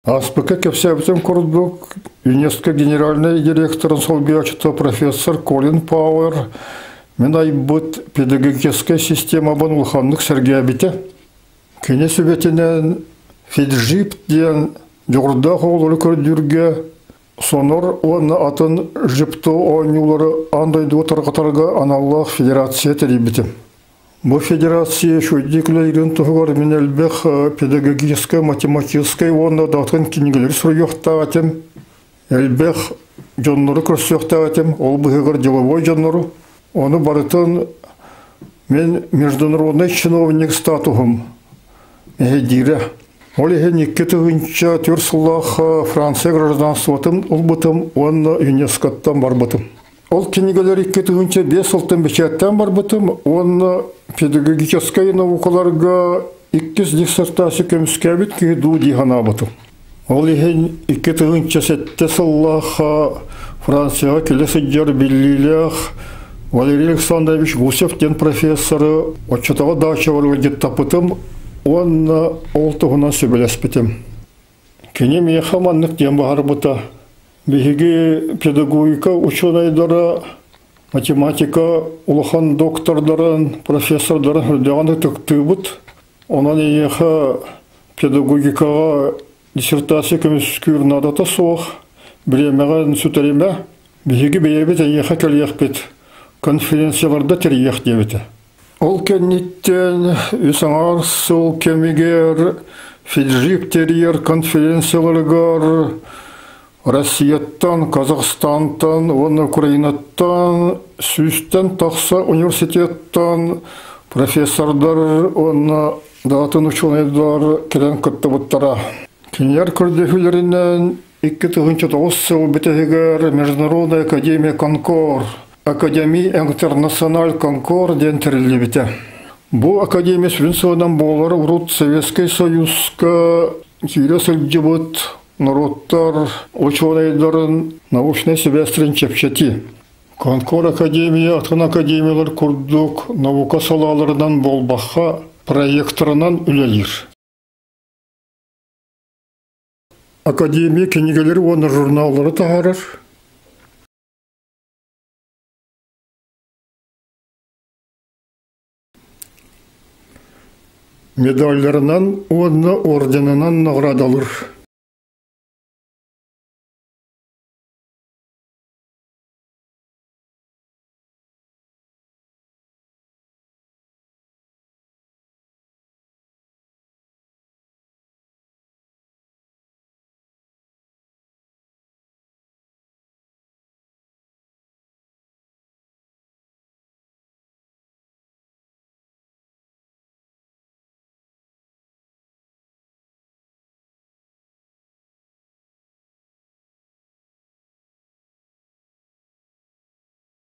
Ааспыкка кэпсээбитим курдук, ЮНЕСКО генеральнай директорын солбуйааччыта профессор Колин Пауэр мин айбыт педагогическай системабын улаханнык сэргээбитэ. Кини сүбэтинэн Фиджип диэн дьоҕурдаах оҕолору көрдүүргэ Сонор уонна атын жипто оонньуулары аан дойдуга тарҕатарга аналлаах федерация тэрийбитим. Бу федерация үчүгэйдик үлэлиирин туһугар мин элбэх педагогическай, математическай уонна да атын кинигэлэри суруйуохтаах этим. Элбэх дьоннору көрсүөхтээх этим, ол быһыгар деловой дьоннору. Ону барытын мин международный чиновник статуһум эһэдиирэ. Ол иһин 2004 сыллаах Франция гражданствотын ылбытым уонна ЮНЕСКОттан барбытым. Ол кинигэлэр 2005 сылтан бэчээттээн барбытым уонна педагогическай наукаларга иккис диссертация көмүскээбит киһи дуу дии санаабытым. Ол иһин 2007 сыллаах Францияҕа кэлэ сылдьар биллиилээх Валерий Александрович Гусев диэн профессоры оччотооҕу даачабар ыалдьыттаппытым уонна ол туһунан сүбэлэспитим. Кини миэхэ маннык диэн баһарбыта. Биһиги педагогика учуонайдара математика улахан доктордарын, профессордарын үрдэҕин ытыктыыбыт. Онон эйиэхэ педагогикаҕа диссертация көмүскүүр наадата суох, бириэмэҕин сүтэримэ, биһиги бэйэбит эйиэхэ кэлиэхпит, конференцияларда тэрийиэх диэбитэ. Ол кэнниттэн үс аҥаар сыл кэмигэр Фиджип тэрийэр конференцияларыгар Россияттан, Казахстантан уонна Украинаттан сүүстэн тахса университеттан профессордар уонна даатын учуонайдар кэлэн кыттыбыттара. Кинилэр көрдөһүүлэринэн 2009 сыл бүтэһигэр Международная академия Конкор, Академия Интернациональ Конкор диэн тэриллибитэ. Бу академия сүрүн сыалынан буолар урут Советскай Союзка киирэ сылдьыбыт норуоттар учуонайдарын научнай сибээстэрин чэпчэтии. Конкор академия атын академиялар курдук наука салааларынан буолбахха проекторынан үлэлиир. Академия кинигэлэри уонна журналлары таһаарар. Медалларынан уонна орденынан наҕараадалыыр.